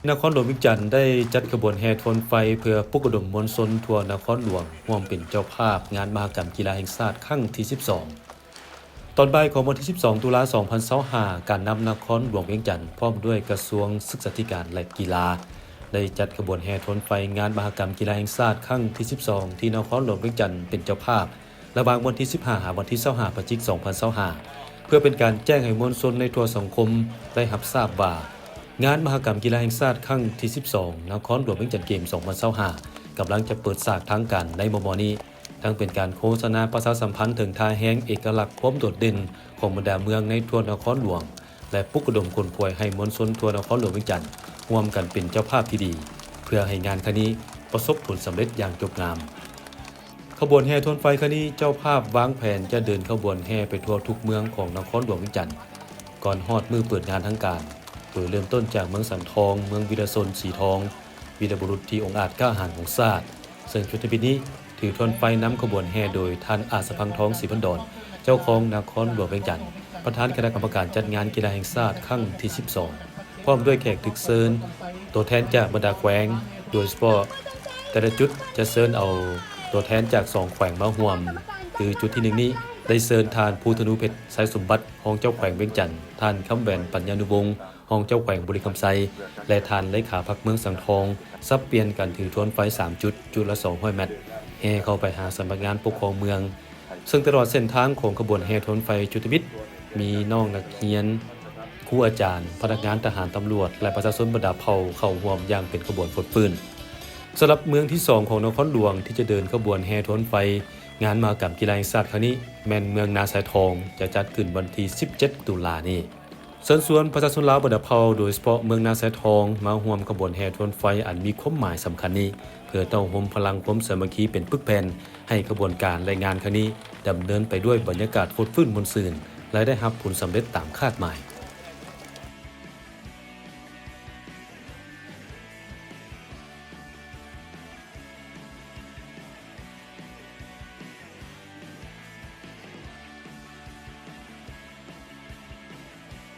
ນະຄອນຫຼວງວຽງຈັນໄດ້ຈັດຂະບວນແຫ່ທວນໄຟ ເພື່ອປຸກລະດົມມວນຊົນທົ່ວນະຄອນຫຼວງ ຮ່ວມເປັນເຈົ້າພາບງານມະຫະກຳກິລາແຫ່ງຊາດຄັ້ງທີສິບສອງ. ຕອນບ່າຍຂອງວັນທີສິບສອງ ຕຸລາ ສອງພັນຊາວຫ້າ ການນຳນະຄອນຫຼວງວຽງຈັນ ພ້ອມດ້ວຍກະຊວງສຶກສາທິການ ແລະ ກິລາ ໄດ້ຈັດຂະບວນແຫ່ທວນໄຟງານມະຫະກຳກິລາແຫ່ງຊາດຄັ້ງທີສິບສອງ ທີ່ນະຄອນຫຼວງວຽງຈັນເປັນເຈົ້າພາບ ລະຫວ່າງວັນທີສິບຫ້າ ຫາວັນທີຊາວຫ້າ ພະຈິກ ສອງພັນຊາວຫ້າ ເພື່ອເປັນການແຈ້ງໃຫ້ມວນຊົນໃນທົ່ວສັງຄົມໄດ້ຮັບຊາບວ່າ ງານມະຫະກຳກິລາແຫ່ງຊາດຄັ້ງທີສິບສອງ ນະຄອນຫຼວງວຽງຈັນເກມ ສອງພັນຊາວຫ້າ ກຳລັງຈະເປີດສາກທາງການໃນມໍ່ໆນີ້, ທັງເປັນການໂຄສະນາປະຊາສຳພັນເຖິງທ່າແຮງເອກະລັກຄວາມໂດດເດັ່ນຂອງບັນດາເມືອງໃນທົ່ວນະຄອນຫຼວງ ແລະ ປຸກລະດົມຂົນຂວາຍໃຫ້ມວນຊົນທົ່ວນະຄອນຫຼວງວຽງຈັນ ຮ່ວມກັນເປັນເຈົ້າພາບທີ່ດີ ເພື່ອໃຫ້ງານຄັ້ງນີ້ປະສົບຜົນສຳເລັດຢ່າງຈົບງາມ. ຂະບວນແຫ່ທວນໄຟຄັ້ງນີ້ ເຈົ້າພາບວາງແຜນຈະເດີນຂະບວນແຫ່ໄປທົ່ວທຸກເມືອງຂອງນະຄອນຫຼວງວຽງຈັນ ກ່ອນຮອດມື້ເປີດງານທາງການ, ໂດຍເລີ່ມຕົ້ນຈາກເມືອງສັງທອງ, ເມືອງວິລະຊົນສີທອງ, ວີລະບຸລຸດທີ່ອົງອາດກ້າຫານຂອງຊາດ, ເຊິ່ງຊຸດທະບິດນີ້ຖືທວນໄຟນຳຂະບວນແຫ່ໂດຍທ່ານ ອາດສະພັງທອງ ສີພັນດອນ ເຈົ້າຄອງນະຄອນຫຼວງວຽງຈັນ, ປະທານຄະນະກຳມະການຈັດງານກິລາແຫ່ງຊາດຄັ້ງທີສິບສອງ ພ້ອມດ້ວຍແຂກຖືກເຊີນ ຕົວແທນຈາກບັນດາແຂວງ, ໂດຍສະເພາະແຕ່ລະຈຸດຈະເຊີນເອົາຕົວແທນຈາກສອງແຂວງມາຮ່ວມ, ຄືຈຸດທີໜຶ່ງນີ້ໄດ້ເຊີນທ່ານ ພູທະນູເພັດ ໄຊສົມບັດ ຮອງເຈົ້າແຂວງວຽງຈັນ, ທ່ານ ຄຳແຫວນ ປັນຍານຸວົງ ຮອງເຈົ້າແຂວງບໍລິຄຳໄຊ ແລະ ທ່ານເລຂາພັກເມືອງສັງທອງ ສັບປ່ຽນກັນຖືທວນໄຟສາມຈຸດ, ຈຸດລະສອງຮ້ອຍແມັດ, ແຫ່ເຂົ້າໄປຫາສຳນັກງານປົກຄອງເມືອງ. ເຊິ່ງຕະຫຼອດເສັ້ນທາງຂອງຂະບວນແຫ່ທວນໄຟຈຸດທຳອິດ ມີນ້ອງນັກຮຽນ, ຄູອາຈານ, ພະນັກງານທະຫານ, ຕຳຫຼວດ ແລະ ປະຊາຊົນບັນດາເຜົ່າເຂົ້າຮ່ວມຢ່າງເປັນຂະບວນຟົດຟື້ນ. ສຳລັບເມືອງທີສອງຂອງນະຄອນຫຼວງທີ່ຈະເດີນຂະບວນແຫ່ທວນໄຟງານມະຫະກຳກິລາແຫ່ງຊາດຄັ້ງນີ້ ແມ່ນເມືອງນາຊາຍທອງ, ຈະຈັດຂຶ້ນວັນທີສິບເຈັດ ຕຸລານີ້. ເຊີນຊວນປະຊາຊົນລາວບັນດາເຜົ່າ, ໂດຍສະເພາະເມືອງນາຊາຍທອງ, ມາຮ່ວມຂະບວນແຫ່ທວນໄຟອັນມີຄວາມໝາຍສຳຄັນນີ້ ເພື່ອເຕົ້າໂຮມພະລັງຄວາມສາມັກຄີເປັນປຶກແຜ່ນ ໃຫ້ຂະບວນການ ແລະ ງານຄັ້ງນີ້ດຳເນີນໄປດ້ວຍບັນຍາກາດຟົດຟື້ນມ່ວນຊື່ນ ແລະ ໄດ້ຮັບຜົນສຳເລັດຕາມຄາດໝາຍ.